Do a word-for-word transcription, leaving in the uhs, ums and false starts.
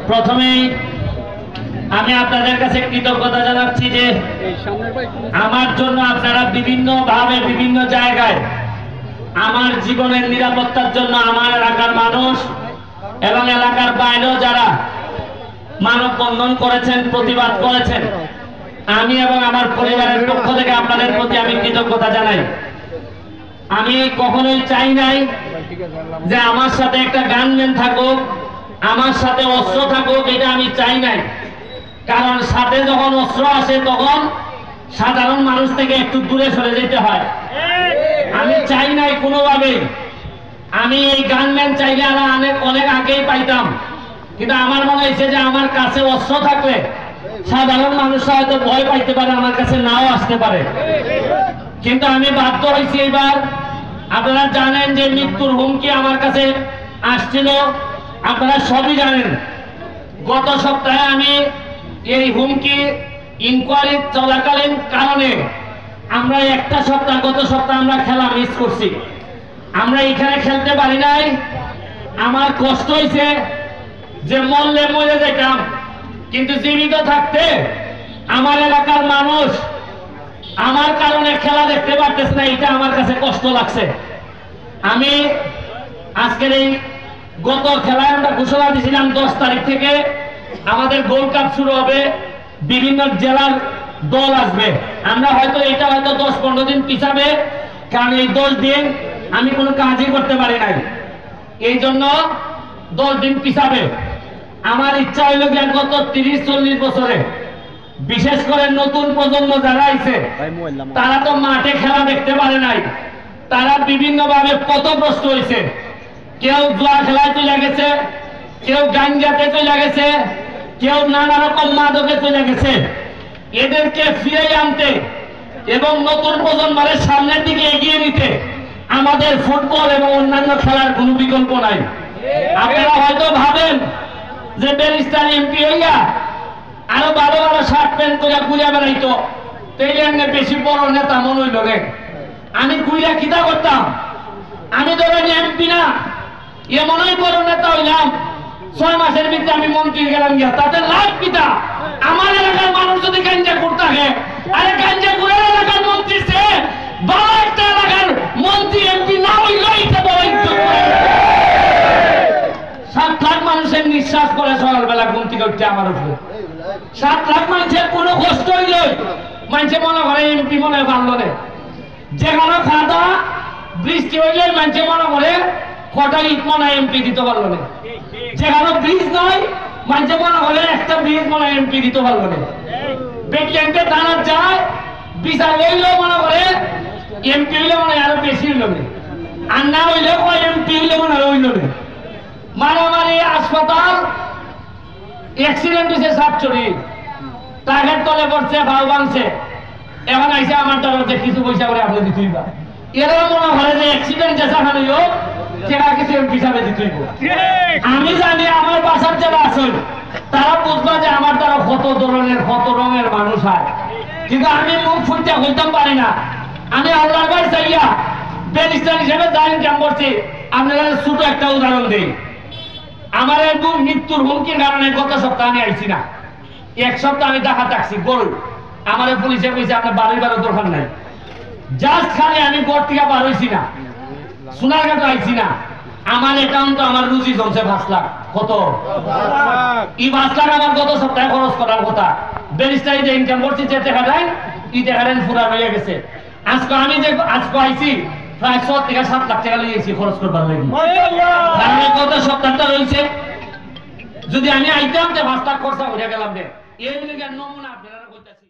প্রথমেই আমি আপনাদের কাছে কৃতজ্ঞতা জানাচ্ছি যে আমার জন্য আপনারা বিভিন্নভাবে বিভিন্ন জায়গায় আমার জীবনের নিরাপত্তার জন্য আমার এলাকার মানুষ এবং এলাকার বাইরেও যারা মানববন্ধন করেছেন, প্রতিবাদ করেছেন, আমি এবং আমার পরিবারের পক্ষ থেকে আপনাদের প্রতি আমি কৃতজ্ঞতা জানাই। আমি কখনোই চাই নাই যে আমার সাথে একটা গানম্যান থাকুক, আমার সাথে অস্ত্র থাকুক, এটা আমি চাই নাই। কারণ সাথে যখন অস্ত্র আসে, তখন সাধারণ মানুষ থেকে একটু দূরে সরে যেতে হয়। আমি চাই নাই কোনোভাবেই। আমি এই গানম্যান চাইলে আমরা অনেক, অনেক আগেই পাইতাম, কিন্তু আমার মনে হয়েছে যে আমার কাছে অস্ত্র থাকলে সাধারণ মানুষরা হয়তো ভয় পাইতে পারে, আমার কাছে নাও আসতে পারে। কিন্তু আমি বাধ্য হয়েছি এবার। আপনারা জানেন যে মৃত্যুর হুমকি আমার কাছে আসছিল, আপনারা সবই জানেন। গত সপ্তাহে আমি এই হুমকি ইনকোয়ারি চলাকালীন কারণে আমরা একটা সপ্তাহ, গত সপ্তাহ আমরা খেলা মিস করছি। আমরা এখানে খেলতে পারি নাই। আমার কষ্ট হইছে যে মরলে মরে যেতাম, কিন্তু জীবিত থাকতে আমার এলাকার মানুষ আমার কারণে খেলা দেখতে পারতেছে না, এটা আমার কাছে কষ্ট লাগছে। আমি আজকের এই গত খেলায় আমরা ঘোষণা দিয়েছিলাম দশ তারিখ থেকে আমাদের গোল্ড কাপ শুরু হবে, বিভিন্ন জেলার দল আসবে। আমরা হয়তো এটা হয়তো দশ পনেরো দিন পিছাবে, কারণ এই দশ দিন আমি কোনো কাজই করতে পারি নাই, এই জন্য দশ দিন পিছাবে। আমার ইচ্ছা হইল গিয়া গত তিরিশ চল্লিশ বছরে বিশেষ করে নতুন প্রজন্ম যারা আইছে, তারা তো মাঠে খেলা দেখতে পারে নাই, তারা বিভিন্নভাবে পথভ্রষ্ট হইছে। কেউ জুয়া খেলায় চলে গেছে, কেউ গাঞ্জাতে চলে গেছে, কেউ নানা রকম মাদকে চলে গেছে। এদেরকে ফিরিয়ে আনতে এবং নতুন প্রজন্মকে সামনের দিকে এগিয়ে নিতে আমাদের ফুটবল এবং অন্যান্য খেলার কোনো বিকল্প নাই। আপনারা হয়তো ভাবেন যে ব্যারিস্টার এমপি হইয়া আরো ভালো ভালো শার্ট প্যান্ট করে ঘুরে বেড়াইতো, তাইলে এমনি বেশি বড় নেতা মনে হইল রে। আমি ঘুরে কিতা করতাম? আমি ধরেন এমপি না, এমনই বড় নেতা হইলাম, ছয় মাসের ভিতরে আমি মন্ত্রী গেলাম গিয়া, তাতে লাভ কিতা? আমার এলাকার মানুষ যদি গাঞ্জা খুর থাকে, আরে গাঞ্জা খুরের এলাকার মন্ত্রী সে, বারো একটা এলাকার মন্ত্রী এমপি না হইলেই তো বড় ইজ্জত করে। সাত লাখ মানুষের নিঃশ্বাস পড়ে সকালবেলা ঘুম থেকে উঠতে আমার উপরে। সাত লাখ মানুষের কোনো কষ্ট হইল, মানুষে মনে করে এমপি মনে হয় পারলো না। যেখানে কাদা বৃষ্টি হইলে মানুষে মনে করে কটা ইট মনে হয় এমপি দিতে পারলো না। যেখানে ব্রিজ নাই, মানুষে মনে করে একটা ব্রিজ মনে হয় এমপি দিতে পারলো না। বেটিয়ানকে থানা যায়, বিচার হইলেও মনে করে এমপি হইলে মনে হয় আরো বেশি হইল না। আর না হইলেও কয় এমপি হইলে মনে হয় হইল না। মারামারি, হাসপাতাল, অ্যাক্সিডেন্ট হয়েছে সাতচুরি, ট্রাকের তলে পড়ছে, পাও ভাঙছে। এখন আইসে আমার দ্বারা যে কিছু পয়সা করে আপনি দিতেই বা। এরা মনে করে যে অ্যাক্সিডেন্ট যে সাহানি হোক, সেটা কিছু এমপি হিসাবে দিতেই হোক। আমি জানি আমার বাসার যারা আছেন, তারা বুঝবা যে আমার দ্বারা কত ধরনের, কত রঙের মানুষ হয়। কিন্তু আমি মুখ ফুটতে বলতাম পারি না। আমি আল্লাহর ভাই চাইয়া ব্যারিস্টার হিসেবে যা ইনকাম করছি, আপনারা ছোট একটা উদাহরণ দিই। আমার একদম মৃত্যুর হুমকির কারণে গত সপ্তাহ আমি আইছি না। এক সপ্তাহ আমি ঢাকা থাকছি, গরু। আমারে পুলিশে কইছে, "আপনার বাড়ির বারো দরকার নাই।" জাস্ট খালি আমি ঘর থেকে বার হইছি না, সোনারঘাট আইছি না। আমার অ্যাকাউন্ট, আমার রুজি জমছে পাঁচ লাখ। কত? এই পাঁচ লাখ আমার গত সপ্তাহে খরচ করার কথা। ব্যারিস্টারি যে ইনকাম করছি, যে টাকা দেয়, এই টাকা দেন পুরা রয়ে গেছে। আজকে আমি যে আজকে আইছি, প্রায় ছ থেকে সাত লাখ টাকা লই আইছি খরচ করবার লাগি। তাহলে কত সপ্তাহটা রয়েছে? যদি আমি আইতাম, তে পাঁচ লাখ খরচা করে গেলাম রে। এই মিলে গিয়ে নমুনা আপনারা কইতাছেন।